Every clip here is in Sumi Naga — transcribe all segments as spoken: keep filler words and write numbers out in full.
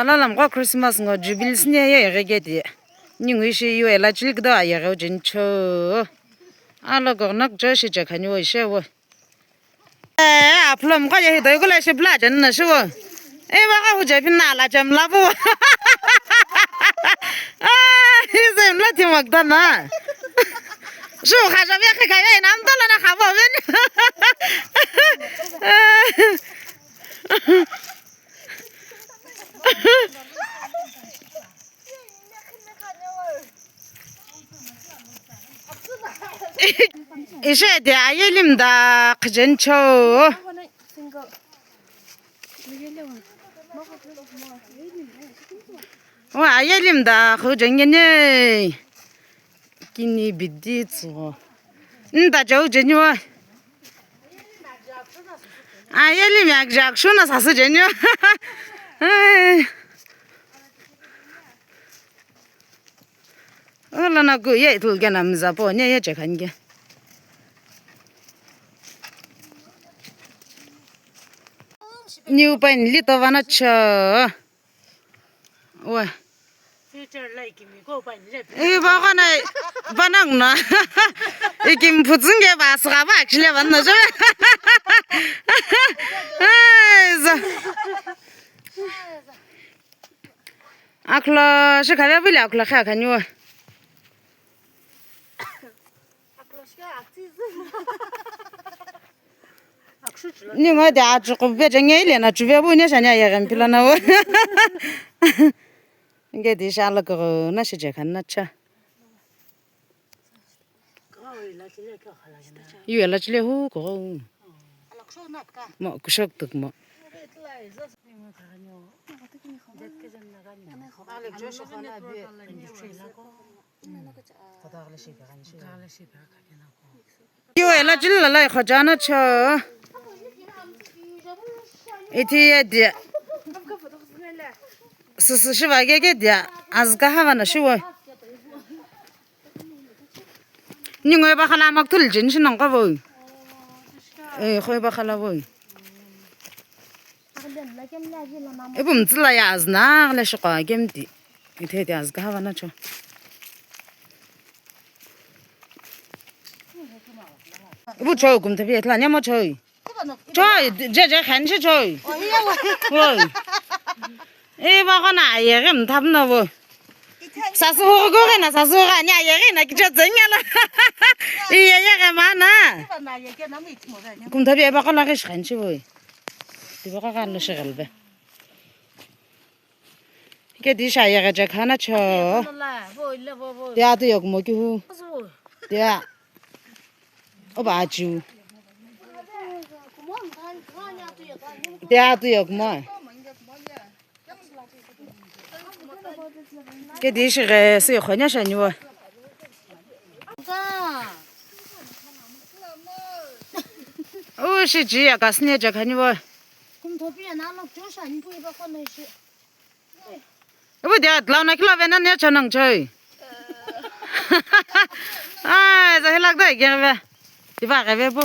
Alalamgha Christmas ngo jubilee sine ye eghe kedi. Ningu ishi yu ela chili kido ayeghe ujeni cho. Alo gornok jo shi je khani wo ishe wo. Eh, aphulom ko ye hi doi kula shi bla jen na shi wo. Eh, wa ka hu je phin na la jem la bu. Ah, hi se mla thi mak ta na. Shu kha ja be kha ya nam ta la na kha bo ben. Ishe de ayelim da khjen cho. Wa ayelim da khjen ne. Kini bidi tsugo. Nda jau jeni wa. Ayelim yak jak shuna sasu jeni wa. Ai. Ola na ku ye tul gena mza po ne ye je khan ge. New paint li to vana cha. Wa. Future la ikimi ko pa ni le. Eh, ba kana, ba nang na. Ikim phutsunge ba sga ba chile ban na je. Ai, za. Akhlo shi kha bile akhlo kha khanyo. Ningo de achuku be jenge ile na chuve bu ne shani aye gem pila na wo. Nge di sha la ko na shi je khan na cha. Yu ela chile hu ko. Mo kushok tuk mo. Yo, ela chili la lai khojana cho. Iti ye dia. Susu shiva ge ge dia. Azga hava na shiwa. Ningo eba khala mak thul jin shinong ka voi. Eh, khoi ba khala voi. Ibu mtsila ya azna le shikwa gemti. Ithe te azga hava na cho. Ibu cho kum tabi etla nyamo choi. Choi, je je khan shi choi. Woi. E ba ko na ye gem thap no bo. Sasu ho go na sasu ga nya ye ge na ki cho zeng ya la. Ye ye ge ma na. Kum tabi e ba ko na ge shi khan shi bo. Ti ba ka kan lo shi gal be. Ke di sha yeghe je khana cho. Tia tu yok mo ki hu. Tia. O ba chu. Tia tu yok mo. Ke di shi ghe si khanya sha ni wa. O shi ji ya ka sne je khani wa. Kum thopi ya na lok cho sha ni pu ba ko na shi. Ibu dia dlau na kila ve na ne chonang choi. Ai, za hilak dai ge ve. Diba ge ve bu.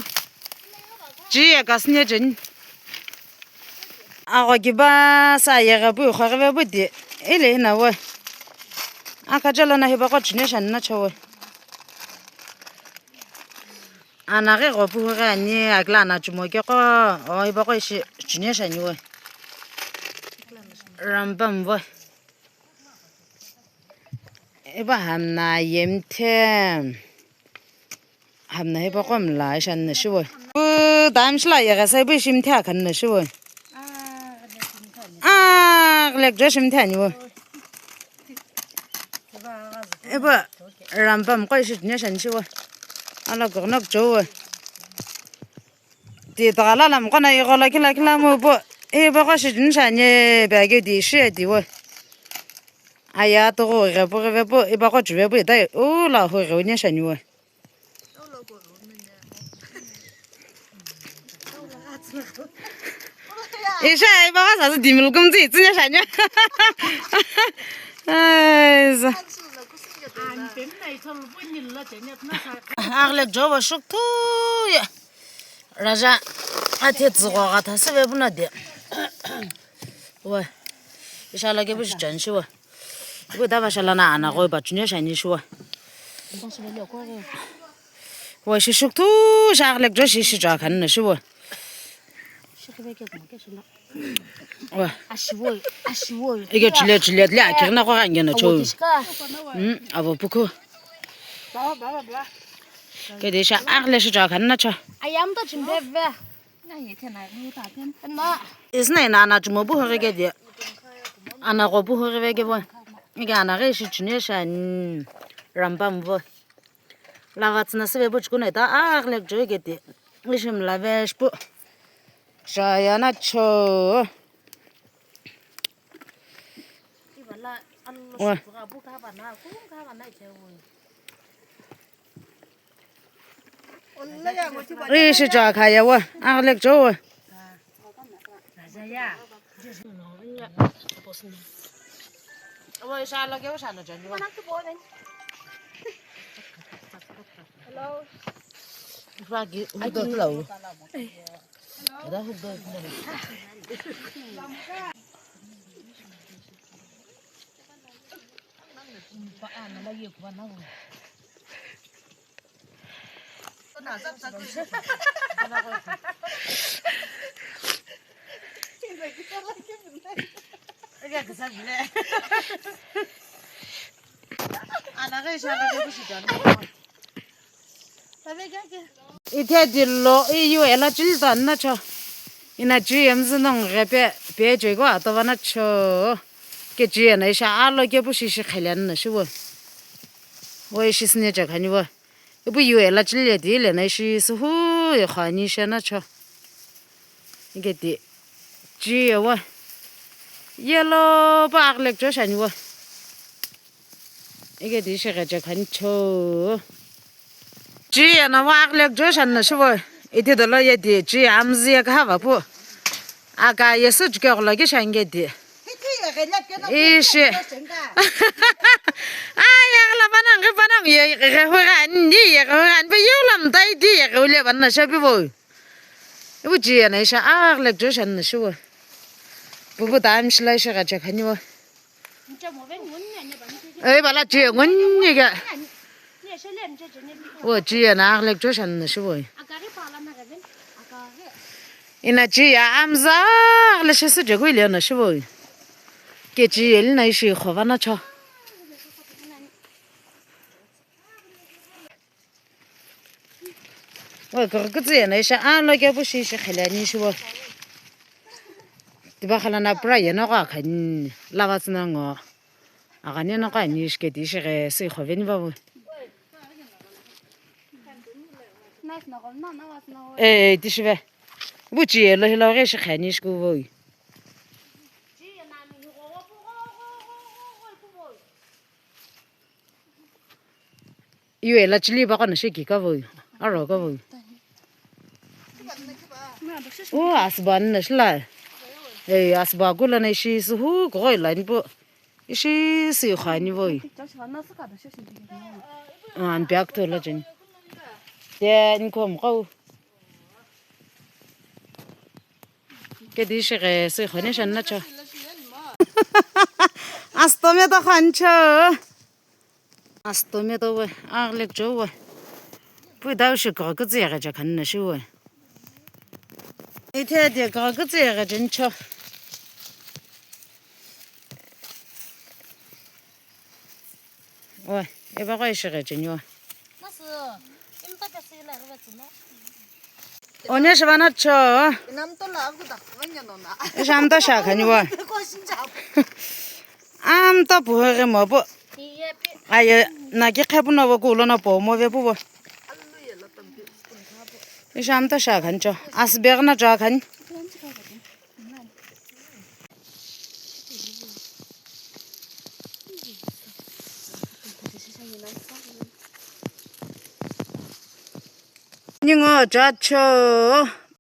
Ji ya gas ne jen. Ago giba sa ya ga bu kho ge ve bu di. Ile na we. Aka jalo na hiba ko chine shan na cho we. Ana ghi ghopu ghi ani, akila ana chumo ke qo, o, iba qo ishi chunia shani we. Rambam we. Iba hamna yemthe. Hamna iba qo mla ishani shi we. Bu dam shila yeghe sa ibu ishi mthe akhan shi we. Ah, ghlek je shimthe ani we. Iba Rambam qo ishi chunia shani shi we. Ala gogna kucho we. Ti tagala lam qo na ighola kila kila mo bo. Iba qo shi chunia shani bag di shi di we. Aya to gho ghe bo ghe bo iba qo chuve bo dai. U la ho ghe unia shani we. Isha, iba ka sa dimil kum tsi tsi nya shanya. Ai, za. Agle joba shuk tu ya. Raja, ate tsi go ga ta se be buna de. Wa. Isha lo kepu shicheni shiwa. Ipu dava shala na ana ko ipa chunye shani shiwa. Wa shishuk tu shak lek jo shishi jo khani na shiwa. Wa. Ashiwoi, ashiwoi. Ige chile chile le akirna ko gange na cho. Mm, avo puku. Baba, baba, baba. Kede sha akle shi jo khani na cho. Ayam to chimbe ve. Isna ina ana chumo bu hore kede. Ana ko bu hore ve ke vo. Ige ana re shi chunye shani. Rambam vo. Lava tsüna süve bu chukuna ita aghilek joiketi. Ishi mlave shipu. Chayana cho. Wa. Ishi cha khaya wa. Aghilek jo wa. Ithe dilo iyu ela chili to anna cho. Ina chi emzu nong ghe pe pe choi ko ato vana cho. Ke chi ena isha alo kepu shishi khalian na shiwo. Wo ishi sine cha khani wo. Ipu yu ela chili le ti le na ishi suhu ye khani she na cho. Ike ti chi ye wo. Yellow pa aglek cho shani wo. Ike ti shi ghe cha khani cho. Chi ye na wa aglek jo shan na shiwo. Iti dolo ye ti chi amzi ye ka va pu. Aka ye su chike golo ki shan ge ti. Ishi. Aya la bana ngi bana ye ghe hu ran ni ye ghe hu ran pe yu lam tai ti ye ghe le bana shapi bo. Ibu chi ye na isha aglek jo shan na shiwo. Bubu ta am shila isha ga cha khani wo. Ei, bala chi ngunni ga. Wo chi na aglek jo shan na shiwo. Ina chi ya amza le shi su je gui le na shiwo. Ke chi el na ishi khova na cho. Oi, kaka kutsu yena isha, ah, no kepu shi shi khele ani shiwo. Tiba khala na pra yena kwa khani, lava tsina ngo. Agani na kwa ni shike ti shi ghe si khoveni ba wo. Eh, ti shibe. Bu chi yelo hilo ghe shi khani shiku wo. Iwe la chili ba kana sheki ka voi. Aro ka voi. O asba na shila. Eh, asba kula na ishi suhu ko la ni po. Ishi si khani voi. An biak to la jen. Te ni kom kau. Ke di shi ghe si khani shan na cha. Asto me to khan cha. Asto me to we, aglek jo we. Pui dau shi kaka kutsi ya gacha khan na shi we. Ithe de kaka kutsi ya gacha ncho. We, e ba kwa shi gacha nyo. Nasu, imta kasi la rwa tsuna. One shi bana cho. Inam to la aku da, wanya no na. Isham to sha khani wa. Ko shin cha. Am to pu he mo pu. Aye, na ki khepu no wo ku lo no po mo ve pu wo. Isham to sha khan cho. As ber na cha khan. Ningo cha cho.